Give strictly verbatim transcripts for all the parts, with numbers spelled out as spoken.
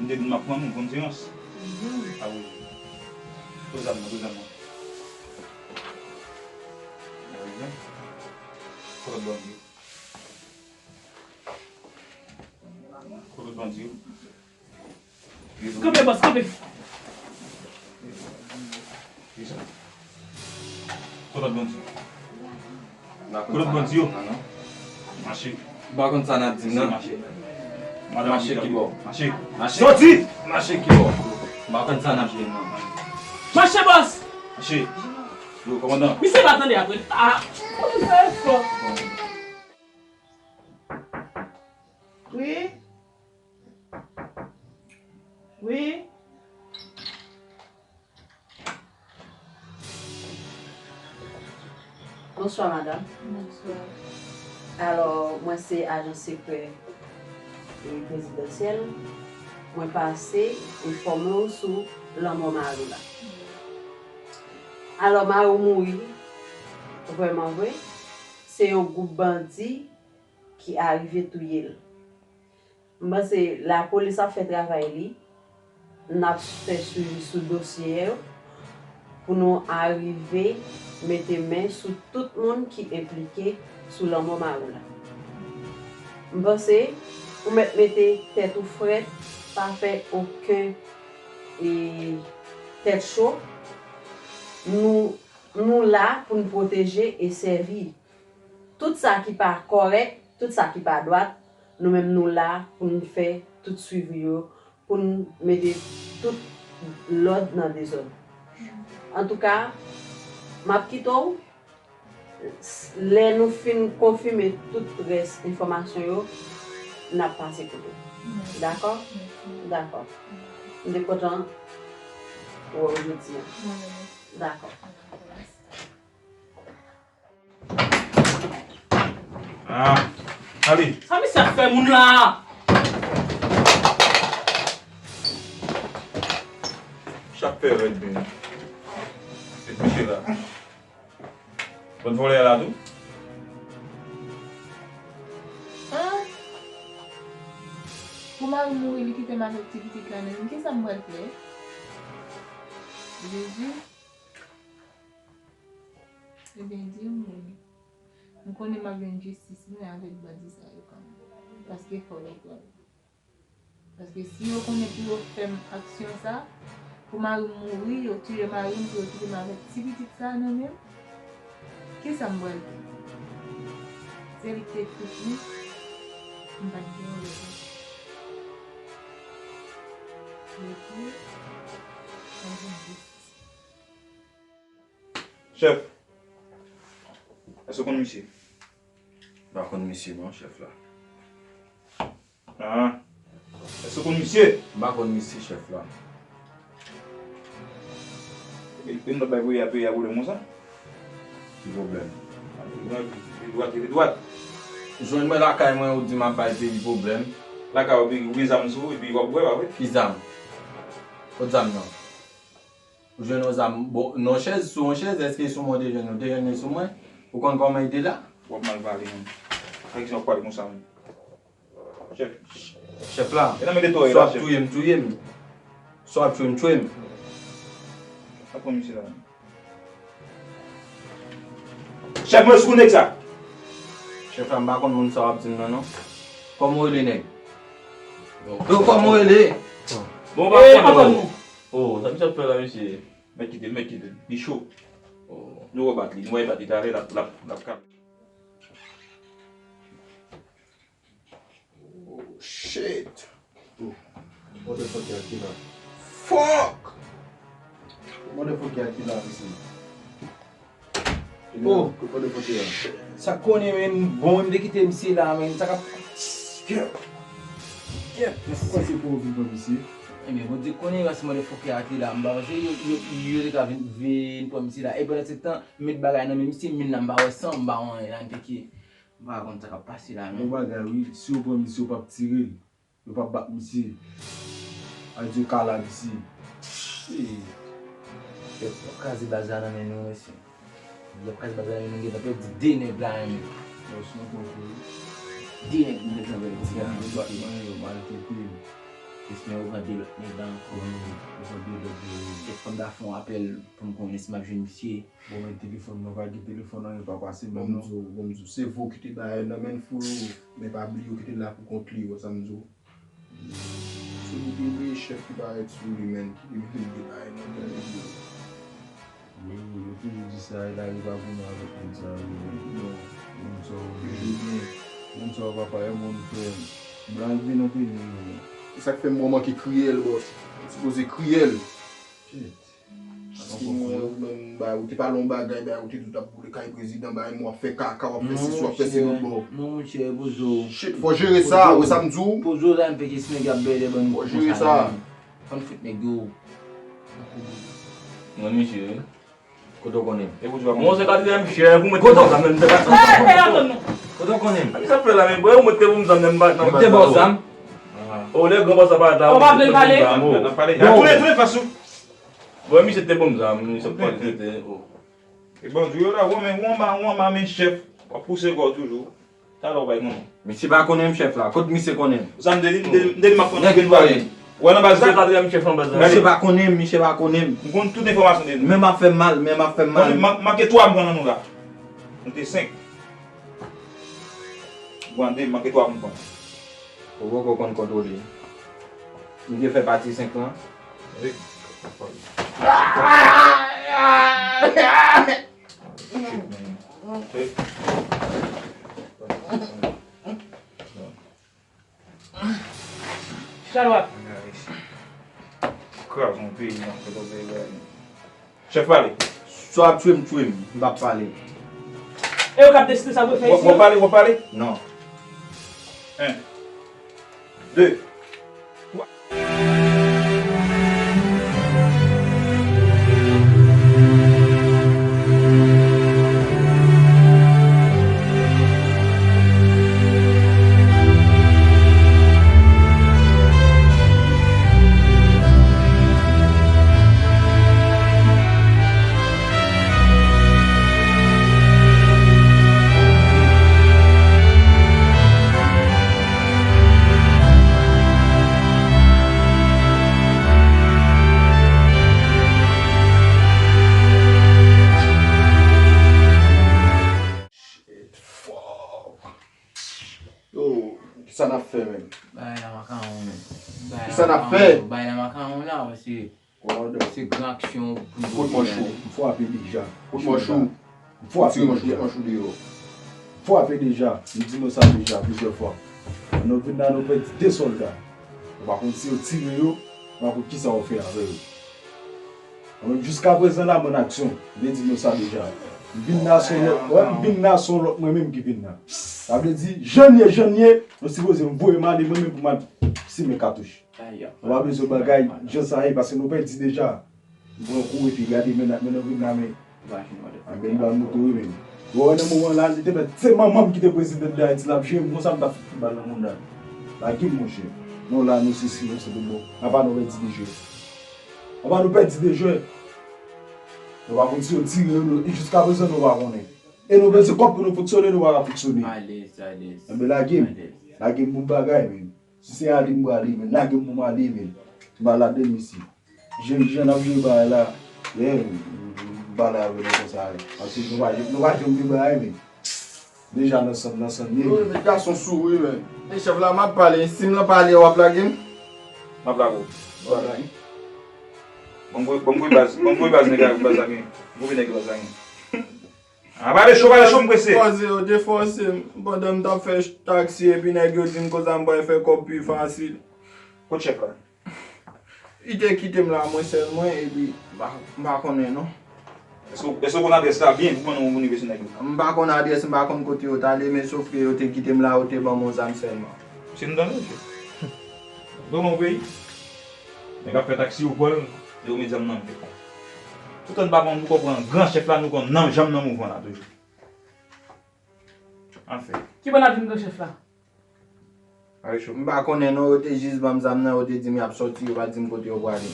M te di m ap pran moun, konn se rans. Mhm. A wi. Kote zam nan, kote zam nan? A wi, jan. Kote bandi yo? Kote bandi yo? Kanpe, bòs, kanpe. Kote bandi yo? Kote bandi yo? Mache. M pa konn sa n ap di m nan. Mache. Mache ki bò? Mache. Mache. Soti! Mache ki bò? M pa konn sa n ap di m nan. Mache, bòs! Mache. Yo, kòmandan. Misye pa tande apre. Ah, kòmandan sa e fò. Wi. Wi. Bonswa, madanm. Bonswa. Alò, mwen se ajan sekrè e prezidansyèl. Mwen pase enfòme w sou lanmò mari w la. Alò, mari w mouri, vrèman vre, se yon gwoup bandi ki arive touye l. M panse lapolis ap fè travay li. N ap fè swivi sou dosye yo pou nou arive mete men sou tout moun ki enplike sou lanmò mari w la. M panse ou mèt mete tèt ou frèt, pa fè okenn, e, tèt cho. Nou, nou la pou n pwoteje e sèvi. Tout sa ki pa kòrèk, tout sa ki pa dwat, nou menm nou la pou n fè tout swivi yo, pou n mete tout lòd nan dezòd. Antouka, m ap kite w, lè nou fin konfime tout rès enfòmasyon yo, n ap pase kote w. Dakò? Dakò. M te kontan wè w jodi a. Dakò. Ah, ale. Sa misye ap fè moun la? Chak fè rèd men. Met misye la. Bann vòlè a la tou. Ah. Pou mari m mouri, li kite m avèk ti pitit la nan men m. Kisa m pral fè? Jezi. Ebyen, di yon moun. M konnen m ap jwenn jistis mwen avèk bandi sa yo kanmenm. Paske fò yo pran. Paske si yo konnen pou yo fè m aksyon sa, pou mari m mouri, yo tiye mari m, pou yo kite m avèk ti pitit sa nan men m, kisa m pral di? Se li ki te fout mwen, m pa t gen yon lòt. Yo tiye, m ap jwenn jistis. Chèf, èske w konn misye? M pa konn misye non, chèf la. Ah. Èske w konn misye? M pa konn misye, chèf la. E, e m t ap bay voye a peyi a pwoblèm konsa? Ki pwoblèm? Li dwat, li dwat. Jwenn mwen lakay mwen, ou di m ap bay peyi pwoblèm. Lakay ou, ou gen zam sou ou, epi w ap bwè, pa vre? Ki zam? Kot zam nan? Ou jwenn yon zam, bon, nan yon chèz, sou yon chèz, èske sou mwen ou te jwenn, ou te jwenn li sou mwen? Ou konn kòman li te la? W ap mal pale, menm. Sa ki sa w ap pale konsa, menm? Chèf. Chèf la. E nan men de to, swa w ap touye m, touye m. Swa w ap tchwe m, tchwe m. Sa pran misye la, menm. Chèf, mwen sou nèg sa. Chèf la, m pa konn moun sa w ap di m nan, non. Kòman w rele, nèg? Yo, kòman w rele? Bon, pa konn non. Oh, sa misye ap fè la, mesye? Mèt kite l, mèt kite l. Li cho. Oh. Nou rebat li, nou rebat li talè, l ap, l ap, l ap ka. Oh, shit. Oh, motherfucker ki la. Fuck! Motherfucker ki la, mesye. Oh! Sa konnen, men, bon, m te kite misye la, men, sa k ap. Kèt! Kèt! Mwen se kòman se pou w vin pran misye? Ebyen, Bondye konnen, rès motherfucker a te la, m pa panse yo, yo, yo te ka vin, vin pran misye la. E pandan se tan, m met bagay nan men misye, men la, m pa wè san, m pa wè anyen la, m te ki, m pa konn sa k ap pase la, non. Bon bagay, wi, si yo pran misye, yo p ap tire l. Yo p ap bat misye. Adye kala misye. Shit. Yo, y ap kraze baz la nan men nou, mesye. Y ap kraze baz la nan men nou, gentan pèdi de nèg la nan men nou. Yo, se yon konplo, wi. De nèg nou gentan pèdi la. Yo bat mwen, yo maltrete m. Esmen yo pran de lòt nèg la ankò. Yo pran de lòt nèg. Èske m ta fè yon apèl pou m konnen si m ap jwenn misye? Bon, men telefòn nan, pa gen telefòn, anyen pa pase menm non. Bon, m di w, bon, m di w, se vo ki te bay nan men Fou, men pa bliye w ki te la pou kont li, wè sa m di w. Se pou te veye chèf ki parèt sou li, men ki te veye li te bay nan men li. Wi, wi, yo toujou di sa, e lari pa goumen avèk moun sa yo, wi. Non. Moun sa yo, moun sa yo, papa, e moun frè m. Blan vin nan peyi nou, wi. E sa k fè m manke kriyèl, bòs. Ou sipoze kriyèl. Shit. Paske mwen, ou menm, ba, ou te pale yon bagay, ba, ou te di w t ap boule kay prezidan, ba, mwen w ap fè kaka, w ap fè sesi, w ap fè selotbò. Non, monchè, poze w. Shit, fò jere sa, ou sa m di w. Poze w la, M P K, si nèg y ap bèlè ban nou. Fò jere sa. Ann fout nèg yo. Mwen, misye, wi. Kote w konnen m? Mwen, se katriyèm chèf, ou mete bon zam nan, m te bat nan. Kote w konnen m? Sa fè la, men, bwè, ou mete bon zam nan, m bat nan. Ou te bon zam? O, lè gran bòs la parèt la, ou mete bon zam, o. Tounen, tounen fas ou. Bon, misye te bon zam, misye pral trete, o. E bandi yo la, ou men, ou anba, ou anba men chèf, w ap pouse kò w toujou. Talè w bay konnen. Misye pa konnen m chèf la, kot misye konnen m? Sa m te di, m te di, m te di m ap pran nèg vin pale. Ou wè nan baz la? Se katriyèm chèf nan baz la. Misye pa konnen m, misye pa konnen m. M konn tout enfòmasyon de nou. Men m ap fè mal, men m ap fè mal. Bon, men manke twa m pran nan nou la. Nou te senk. Gwande, manke twa moun pran. Ou poko konn kontwole. M te fè pati senk lan. Wi. Chita dwat. Kraze yon peyi nan fè koze. Chèf, pale. Si w ap tchwe m, tchwe m. M p ap pale. E yo k ap deside sa pou yo fè isi. W ap pale, w ap pale? Non. En. De. Twa. Shit, fuck. Yo, kisa n ap fè menm? Bagay la makawon menm. Kisa n ap fè? Bagay la makawon la, paske se gran aksyon pou nou. Kot Manchou? M frape deja. Kot Manchou? M frape deja. M frape deja. M di nou sa deja plizyè fwa. Lè nou vin la, nou pèdi de sòlda. Nou pa konn si yo tire yo, nou pa konn kisa yo fè avè yo. Jiskaprezan la, m an aksyon. M te di nou sa deja. M vin la se yon lòt, wè, m vin la se yon lòt mwen menm ki vin la. Sa vle di, jan n ye, jan n ye, nou sipoze m voye m ale mwen menm pou m al simen katouch. Nou pa bezwen bagay jan sa ye, paske nou pèdi deja. M pran kou epi gade men, men nou vin la, men. Anben m ba nou tou wi menm. Bon, nan moman la, li te mèt se manman m ki te prezidan de Ayiti, l ap jere m konsa, m t ap fout bal nan moun la. Lage m, monchè. Non, la, nou se si, nou se tout bon. Apa nou pèdi de jwè. Apa nou pèdi de jwè. Nou pa konn si yo tire yo, nou, e jiskaprezan, nou pa konnen. E nou bezwen kòb pou nou fonksyone, nou pa ka fonksyone. Alèz, alèz. Anben lage m. Alèz. Lage m pou m bagay, menm. Si se ale m prale, men lage m pou m ale, men. M pa ladann isi. Jere jan n ap jere bagay la, yeah, m pale avè nou konsa, paske nou pa, nou pa janm gen bagay, men deja nan sann, nan sann ye. Wi, men gason sou wi, men. E chèf la, m ap pale, si m lan pale, w ap lage m? M ap lage w. W ap lage m. Ban m voye, ban m voye baz, ban m voye baz nèg la, baz la gen. Voye nèg baz la gen. A, pale cho, pale cho, m prese. Fòse, yo te fòse m pandan m t ap fè taksi, epi nèg yo di m konsa m pral fè kòb pi fasil. Kot chèf la? Li te kite m la, mwen sèl mwen, epi m pa, m pa konnen non. Èske, èske w konn adrès la byen pou konnen w vini vese nèg yo? M pa konn adrès, m pa konn kote yo t ale, men sòf ke yo te kite m la, yo te ban m yon zam sèlman. Se nou tande, mesye. Bon, bon peyi. Nèg ap fè taksi, yo pran l, yo met zam nan men. Toutan n pa konn, nou konprann, gran chèf la, nou konn nan, janm nan mouvman la toujou. Anfen. Ki bò n ap jwenn gran chèf la? Pale cho. M pa konnen non, yo te jis ban m zam nan, yo te di m y ap sòti, yo pa di m kote yo prale.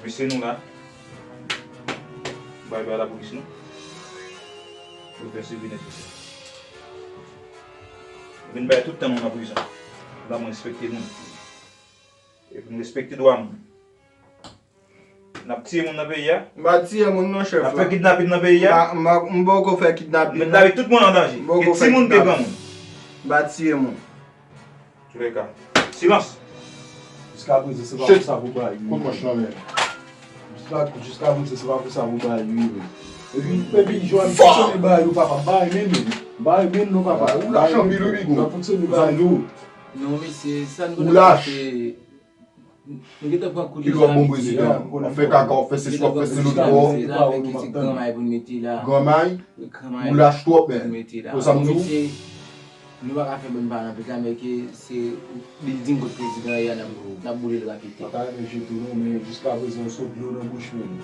Mesye nou la, bay bay lapolis nou. Yo fè swivi nèsesè. Vin bay tout tan nou nan prizon. La mwen respekte moun. E pou n respekte dwa moun. N ap tiye moun nan peyi a. M pa tiye moun non, chèf. N ap fè kidnapin nan peyi a. M pa, m pa, m poko fè kidnapin. Mete lavi tout moun an danje. M poko fè kidnapin. E timoun ke granmoun. M pa tiye moun. Antouka, silans. Jiska prezan, se pa pou sa pou bay, wi. Kout mach nan men. Jiska, jiska prezan, se pa pou sa pou bay, wi, wi. Epi, epi, jwenn fonksyone bay yo, papa, bay men, men. Bay men non, papa. Ou lach anpil, wi, Bigo. Fonksyone bay yo. Non, mesye, sa n konnen se Nou gentan pran kou deja, mesye. Ki lwa bon prezidan? W ap fè kaka, w ap fè sesi, w ap fè selotwo. Mesye, sa vle di se granmay pou n mete la. Granmay? Wi, granmay. Ou lach twòp, men. Pou n mete la. Bon, mesye, nou pa ka fè bann paran pita, men ke se building kot prezidan an ye a, n ap, n ap boule l rapide. Pa ta renmen jete non, men jiska prezan, w sot dlo nan bouch, men.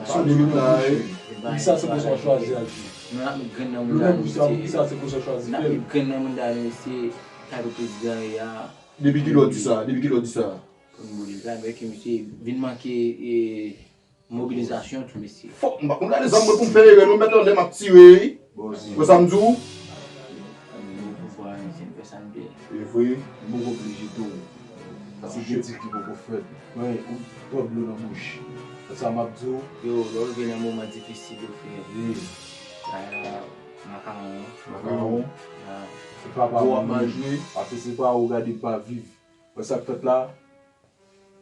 Sot dlo nan bouch, men. Poukisa se konsa w chwazi aji? Nou ap met grenn nan moun la, mesye. Poukisa se konsa w chwazi fè l? N ap met grenn nan moun la, mesye. Kado prezidan an ye a. Depi kilè w di sa? Depi kilè w di sa? Pou n boule l la, men ke misye vin manke, e, mobilizasyon tou, mesye. Fòk m pa konn gade zam mwen pou m fè erè, nou mèt lè m ap tire, wi. Bon, si. Wè sa m di w? Ann, nou pouvwa, mesye, n fè sa n vle. E vre? M poko oblije tou. Paske gen di ki poko fèt. Mwen, ou twòp dlo nan bouch. Wè sa m ap di w? Yo, lè w rive nan moman difisil yo, frè. Wi. La, makawon. Makawon. Ya. Se pa pa ou ap mal jwe. Paske se pa ou gade pa viv. Wè sa k fèt la,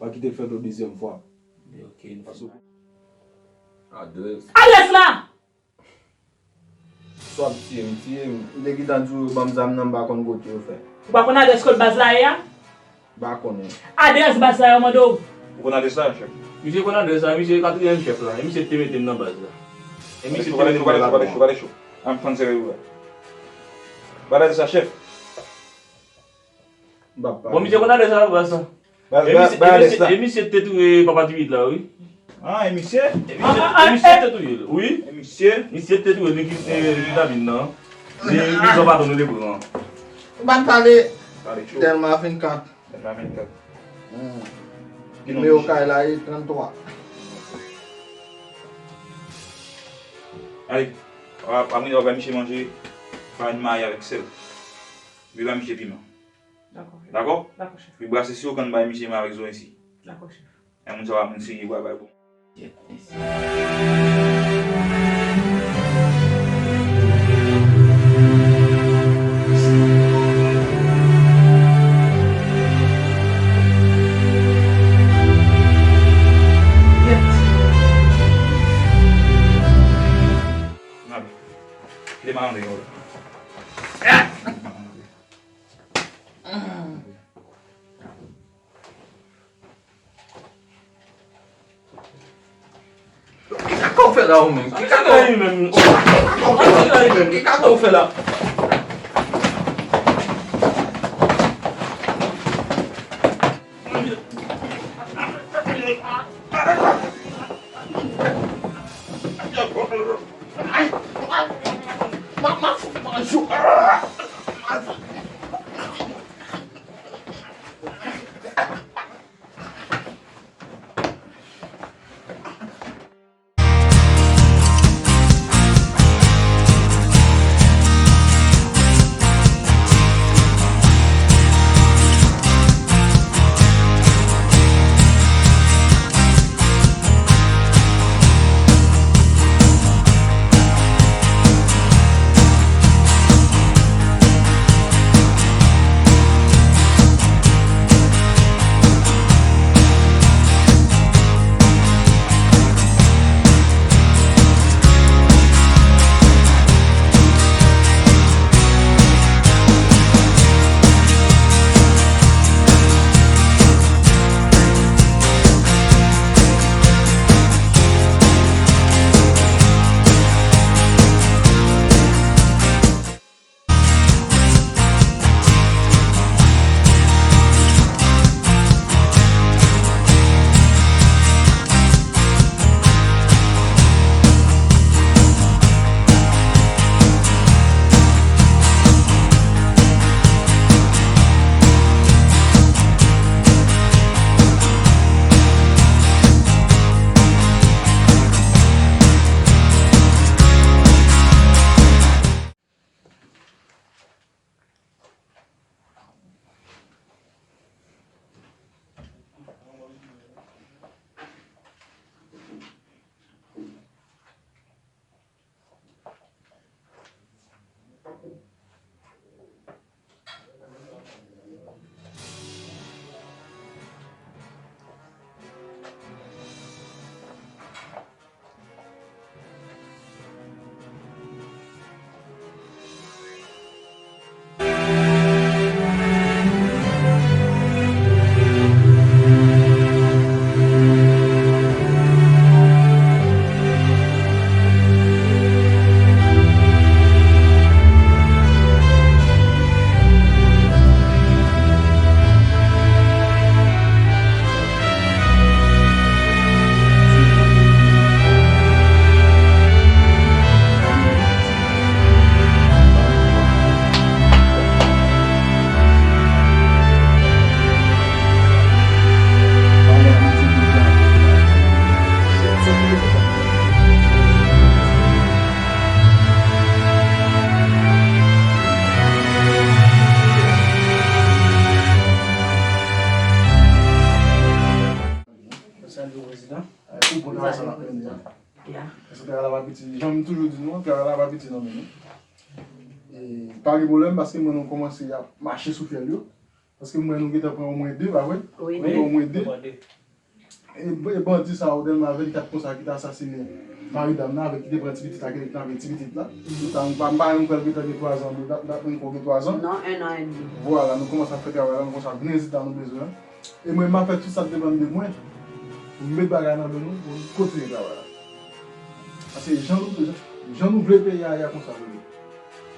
pa kite l fèt yon dezyèm fwa. Ok, nou fè sa. Adrès. Adrès la! Si w ap tiye m, tiye m. M te gentan di w yo ban m zam nan, m pa konn kote yo fè. Ou pa konn adrès kot baz la ye a? M pa konnen. Adrès baz la yo mande w. Ou konn adrès la, chèf? Misye konn adrès la, misye katriyèm chèf la. E misye te mete m nan baz la. E misye te mete m nan baz la. Pale cho, pale cho, pale cho. Ann pran serye ou la. Pale adrès la, chèf. Bon, misye konn adrès la, baz la. E misye, e misye, e misye te touye papa Tibit la, wi. Ah, e misye? E misye, e misye te touye l, wi. E misye? Misye te touye l, li kite, li kite vin nan. Li, li pran baton, nou te pran. Ou pa pale. Pale cho. Dèlma vennkat. Dèlma vennkat. Hmm. Nimewo kay la e tranntwa. Ale, a, a, a, misye manje farin mayi avèk sèl. Li ba misye piman. Dakò, chèf. Dakò? Dakò, chèf. Li brase siwo kann bay misye men avèk zoranj isi. Dakò, chèf. E moun sa yo a moun serye, yo pral bay bon. Yèt, mèsi. Yèt. N ale. Kite malandren yo la. Ki kaka w fè la ou menm? Ki kaka w fè la? Ki kaka w fè la? Jan m toujou di nou an, travay la pa piti nan men nou. E pa gen pwoblèm, paske mwen nou kòmanse ap mache sou fyèl yo. Paske m wè nou gentan pran omwen de, pa vre? Wi. Nou pran omwen de. E, e bandi sa yo, Dèlma vennkat konsa ki te asasinen mari dam nan, avèk ki te pran ti pitit la, ki te avèk ti pitit la. Sa, m pa, m pa menm kwè l gentan gen twazan, dat, dat menm kwè gen twazan. Non, un an et demi. Vwala, nou kòmanse ap fè travay la, nou kòmanse ap gen rezilta nou bezwen an. E mwen, m ap fè tout sa k depann de mwen pou m met bagay nan men nou, pou nou kontinye travay la. Paske jan nou, jan, jan nou vle peyi a ye a, konsa nou vle.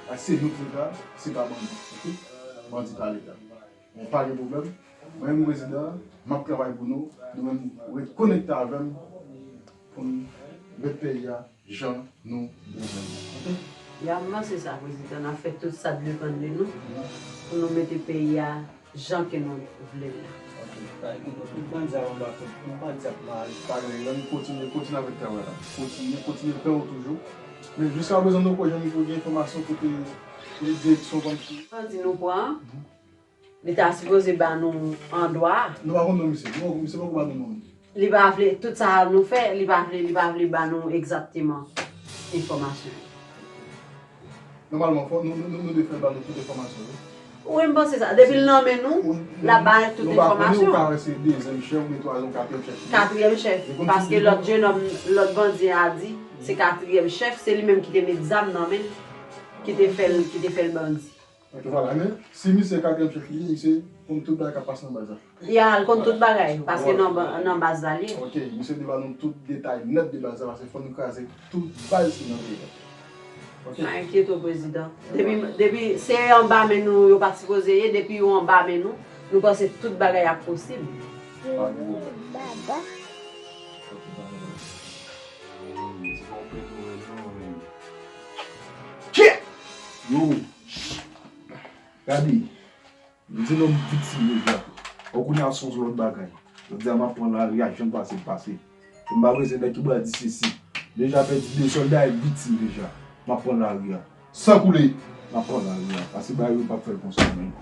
Paske se nou ki fè sa, se pa bandi, oke? Bandi pa Leta. Men pa gen pwoblèm. Mwen menm prezidan an, m ap travay pou nou. Nou menm, rekonekte avè m pou n met peyi a jan nou bezwen l, oke? Ya, m panse sa, prezidan, n ap fè tout sa k depann de nou pou nou mete peyi a jan ke nou vle l la. Tout bandi ap anba kont, tout bandi ap mal. Pa gen, kontinye, kontinye avèk travay la. Kontinye, kontinye fè w toujou. Men jiska prezan nou poko janm gen enfòmasyon kote, kote direksyon kòmsi. Bandi nou pran an, li ta sipoze ba nou andwa. Nou pa konn non misye. Nou, misye poko ba nou non. Li pa vle, tout sa nou fè, li pa vle, li pa vle ba nou egzakteman enfòmasyon. Nòmalman, fò nou, nou, nou, nou dwe fè l ba nou tout enfòmasyon yo. Wi, m panse sa. Depi l nan men nou, l ap bay tout enfòmasyon. Nou pa konnen, ou ka wè se dezyèm chèf oubyen twazyèm, katriyèm chèf. Katriyèm chèf, paske lòt jenòm, lòt bandi a di, se katriyèm chèf, se li menm ki te met zam nan men l, ki te fè l, ki te fè l bandi. Ok, vwala, men si misye katriyèm chèf li ye, misye konn tout bagay k ap pase nan baz la. Ya, l konn tout bagay, paske nan ba-, nan baz la li ye. Ok, misye dwe ba nou tout detay nèt de baz la, paske fò nou kraze tout baz ki nan peyi a. Ok. Pa enkyete w, prezidan. Depi, depi se anba men nou yo pa t sipoze ye, depi yo anba men nou, nou panse tout bagay ap posib. Pa gen pwoblèm. Ok, pa gen pwoblèm. Ti konpè nou, men. Kè! Yo! Gade, m di nou m viktim deja. Ou kounye a se yon lòt bagay. Jodi a m ap pran lari a, jan m pase, m pase. E m pa bezwen nèg ki pral di sesi. Deja pèdi de sòlda e viktim deja. M ap pran lari a. San koule! M ap pran lari a. Pase bagay yo p ap fè l konsa, men.